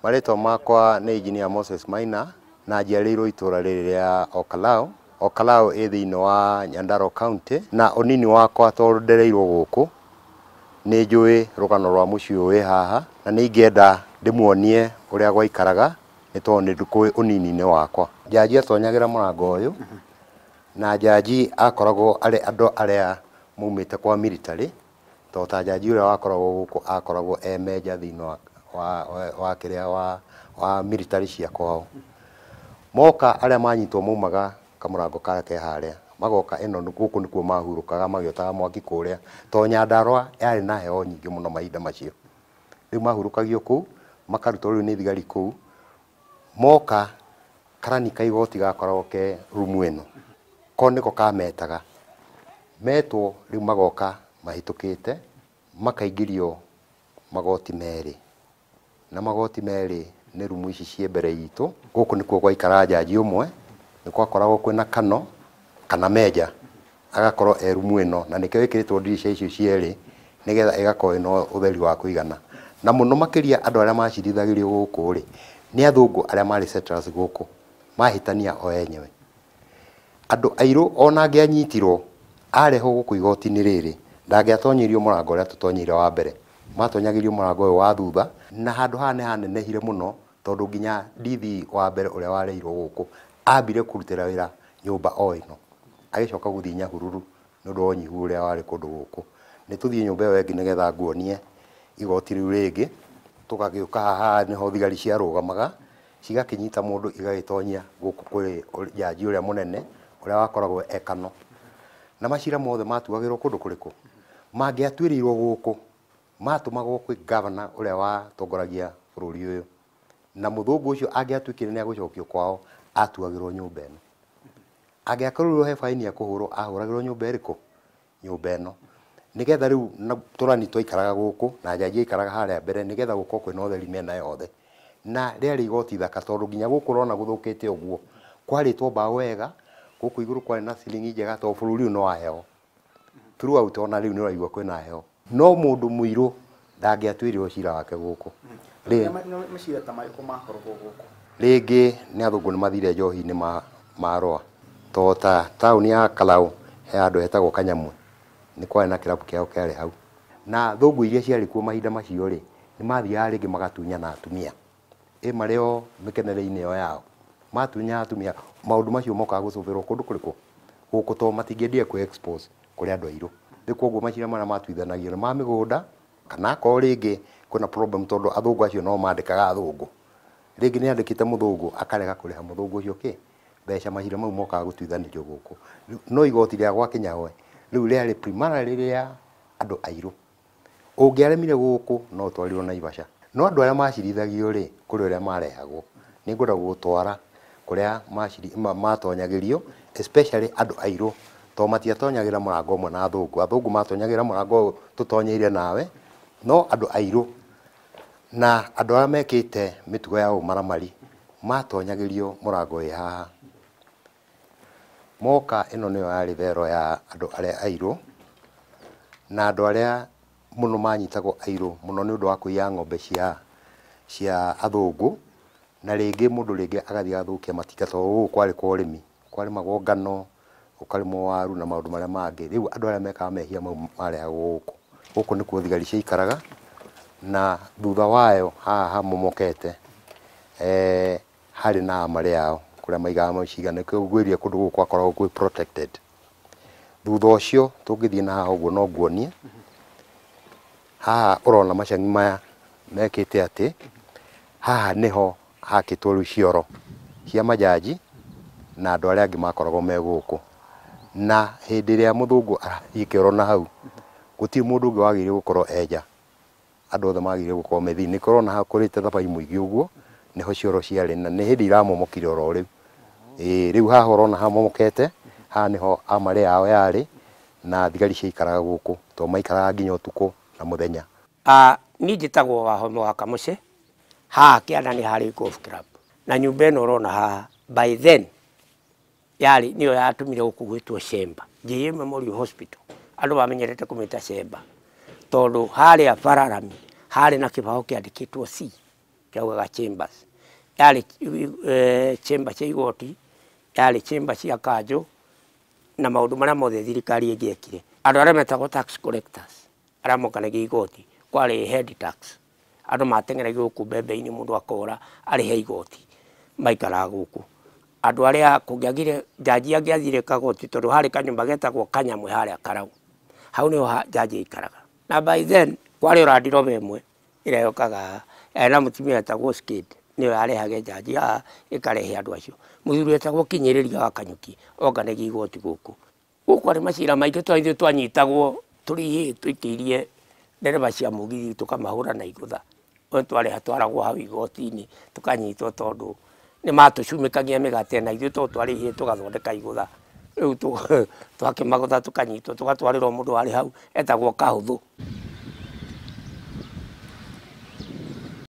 Marĩtwa makwa nĩ Engineer Moses Maina na njiarĩirwo itũra rĩrĩ rĩa Olkalou. Olkalou ĩ thĩinĩ wa Nyandarua County na ũnini wakwa tondũ ndereirwo gũkũ nĩ njũĩ rũgano rwa mũciĩ ũyũ wĩ haha na nĩ ingĩenda ndĩmuonie ũrĩa gwaikaraga nĩ tondũ nĩ ndĩkũĩ ũnini-inĩ wakwa. Njanji atonyagĩra mũrango ũyũ na njanji akoragwo arĩ andũ arĩa maumĩte kwa military tondũ ta njanji ũrĩa wakoragwo gũkũ akoragwo e meja thĩinĩ wa kĩrĩa wa military cia kwao. Moka arĩa manyitwo maumaga kamũrango karĩa ke harĩa magoka ĩno gũkũ nĩkuo mahurũkaga magĩotaga mwaki kũrĩa tondũ Nyandarua yarĩ na heho nyingĩ mũno mahinda macio. Rĩu mahurũkagio kũu makarutwo rĩu nĩ thigari kũu moka karani ka igoti gakoragwo ke rumu ĩno ko nĩko kametaga metwo rĩu magoka mahĩtũkĩte makaingĩrio magoti merĩ na magoti merĩ nĩ rumu ici ciĩ mbere itũ. Gũkũ nĩkuo gwaikaraga njanji ũmwe nĩ gwakoragwo kwĩna kano kana meja agakorwo e rumu ĩno na nĩkĩo ĩkĩrĩtwo ndirica icio cierĩ nĩgetha ĩgakorwo ĩna ũtheri wa kũigana. Na mũno makĩria andũ arĩa macirithagĩrio gũkũ rĩ nĩ athũngũ arĩa marĩ settlers gũkũ mahĩtania o enyewe. Andũ airũ ona angĩanyitirwo arehwo gũkũ igoti-inĩ rĩrĩ ndangĩatonyirio mũrango ũrĩa tũtonyeire wa mbere, matonyagĩrio mũrango ũyũ wa thutha na handũ haha nĩ hanenehire mũno tondũ nginya ndithi wa mbere ũrĩa wareirwo gũkũ ambire kũrutĩra wĩra nyũmba o ĩno agĩcoka gũthiĩ Nyahururu nĩ ũndũ wa ũnyihu ũrĩa warĩ kũndũ gũkũ. Nĩ tũthiĩ nyũmba ĩyo ĩngĩ nĩgetha nguonie igoti rĩu rĩngĩ. Tũgagĩũka haha nĩho thigari ciarũgamaga cigakĩnyita mũndũ igagĩtonyia gũkũ kũrĩ njanji ũrĩa mũnene ũrĩa wakoragwo e kano. Na macira mothe matuagĩrwo kũndũ kũrĩkũ? Mangĩatuĩrĩirwo gũkũ matũmagwo kwĩ governor ũrĩa watongoragia bũrũri ũyũ na mũthũngũ ũcio angĩatuĩkire nĩ agũcokio kwao atuagĩrwo nyũmba ĩno. Angĩakorirwo he baini ekũhũrwo ahũragĩrwo nyũmba ĩrĩkũ? Nyũmba ĩno. Nĩgetha rĩu tũrani twaikaraga gũkũ na njanji aikaraga harĩa mbere nĩgetha gũkorwo kwĩna ũtheri mĩena yothe. Na rĩarĩ igoti ithaka tondũ nginya gũkũ ũrona gũthũkĩte ũguo kwarĩtwo mbaũ wega gũkũ igũrũ kwarĩ na ciringi njega tondũ bũrũri ũyũ nĩ wa heho. Throughout ona rĩu nĩ ũraigua kwĩna heho. No mũndũ mũirũ ndangĩatuĩrĩirwo cira wake gũkũ. Macira ta marĩkũ makoragwo gũkũ? Rĩngĩ nĩ athũngũ nĩ mathire njohi-inĩ marũa tondũ ta taũni ya Kalau he handũ hetagwo Kanyamwe nĩ kwarĩ na kĩrabu kĩao kĩarĩ hau. Na thũngũ iria ciarĩ kuo mahinda macio rĩ nĩ mathiaga rĩngĩ magatunyana atumia ĩ marĩ o mĩkenereinĩ ĩyo yao matunya atumia maũndũ macio mokaga gũcũbĩrwo kũndũ kũrĩkũ? Gũkũ tondũ matingĩendire kwĩ expose kũrĩ andũ airũ. Rĩu koguo macira marĩa matuithanagio nĩ ma mĩgũnda kana akorwo rĩngĩ kwĩna problem tondũ athũngũ acio no mandĩkaga athũngũ. Rĩngĩ nĩ andĩkĩte mũthũngũ akarega kũrĩha mũthũngũ ũcio kĩ mbeca macira mau mokaga gũtuithanĩrio gũkũ. No igoti rĩa gwa Kĩnyawe rĩu rĩarĩ primarily rĩa andũ airũ. Ũngĩaremire gũkũ no ũtwarirwo Naivasha. No andũ arĩa macirithagio rĩ kũrĩ ũrĩa marehagwo. Nĩ ngwenda gũgũtwara kũrĩa matonyagĩrio especially andũ airũ tondũ matiatonyagĩra mũrango ũmwe na athũngũ. Athũngũ matonyagĩra mũrango ũyũ tũtonyeire nawe no andũ airũ na andũ arĩa mekĩte mĩtugo ya ũmaramari matonyagĩrio mũrango wĩ haha. Moka ĩno nĩyo yarĩ thero ya andũ arĩa airũ na andũ arĩa mũno manyitagwo airũ mũno nĩ ũndũ wa kũiya ng'ombe cia athũngũ na rĩngĩ mũndũ rĩngĩ agathiĩ agathũkia matinga tondũ gũkũ kwarĩ kwa ũrĩmi kwarĩmagwo ngano gũkarĩmwo waru na maũndũ marĩa mangĩ. Rĩu andũ arĩa mekaga mehia mau marehagwo gũkũ. Gũkũ nĩkuo thigari ciaikaraga na thutha wayo haha hamomokete harĩ na amarĩ yao kũrĩa maigaga macinga nĩkĩo ngwĩrire kũndũ gũkũ gwakoragwo kwĩ protected. Thutha ũcio tũngĩthiĩ na haha ũguo no nguonie haha ũrona macang'i maya mekĩte atĩ haha nĩho hakĩtwo rĩu cioro cia majaji na andũ arĩa angĩ makoragwo me gũkũ. Na hĩndĩ ĩrĩa mũthũngũ arathiĩ kĩoro na hau gũtirĩ mũndũ ũngĩ wagĩrĩire gũkorwo e nja. Andũ othe magĩrĩire gũkorwo me thĩinĩ. Nĩkĩo ũrona haha kũrĩte thabai mũingĩ ũguo nĩho cioro ciarĩ na nĩ hĩndĩ iramomokire oro rĩu. Ĩĩ rĩu haha ũrona hamomokete haha nĩho amarĩ yao yarĩ na thigari ciaikaraga gũkũ tondũ maikaraga nginya ũtukũ na mũthenya. Niĩ njĩtagwo Wahome wa Kamũcĩ haha kĩanda nĩ harĩ golf club na nyũmba ĩno ũrona haha by then yarĩ nĩyo yatũmire gũkũ gwĩtwo Shemba JA Memorial Hospital. Andũ mamenyerete kũmĩta Shemba tondũ harĩa bararami harĩ na kĩbaũ kĩandĩkĩtwo C. Kĩaugaga chambers. Yarĩ chamber cia igoti, yarĩ chamber cia kanjũ na maũndũ marĩa mothe thirikari ĩngĩekire. Andũ arĩa metagwo tax collectors, arĩa mokanagia igoti, kwarĩ head tax. Andũ mateng'eragio gũkũ mbembe-inĩ, mũndũ akora arĩhe igoti, maikaraga gũkũ. Andũ arĩa kũngĩagire njanji angĩathire kagoti, tondũ harĩ kanyũmba getagwo Kanyamwe harĩa Karau, hau nĩho njanji aikaraga. Na by then kwarĩ o Land Rover ĩmwe ĩrĩa yokaga yarĩ na mũtumia wetagwo Skid, nĩyo yarehage njanji haha ĩkarehe andũ acio. Mũthuri wetagwo Kinyĩrĩria wa Kanyuki onganagia igoti gũkũ. Gũkũ arĩ macira maingĩ tondũ ithuĩ twanyitagwo tũrĩ ihĩĩ tũikĩirie ndereba cia mũgithi tũkamahũra na igũtha. Twarĩ twaragwo hau igoti-inĩ tũkanyitwo tondũ nĩ matũcumĩkagia mĩgate na ithuĩ tondũ twarĩ ihĩĩ tũgathondeka igũtha. Rĩu twakĩmagũtha tũkanyitwo tũgatwarĩrwo mũndũ warĩ hau etagwo Kahũthũ.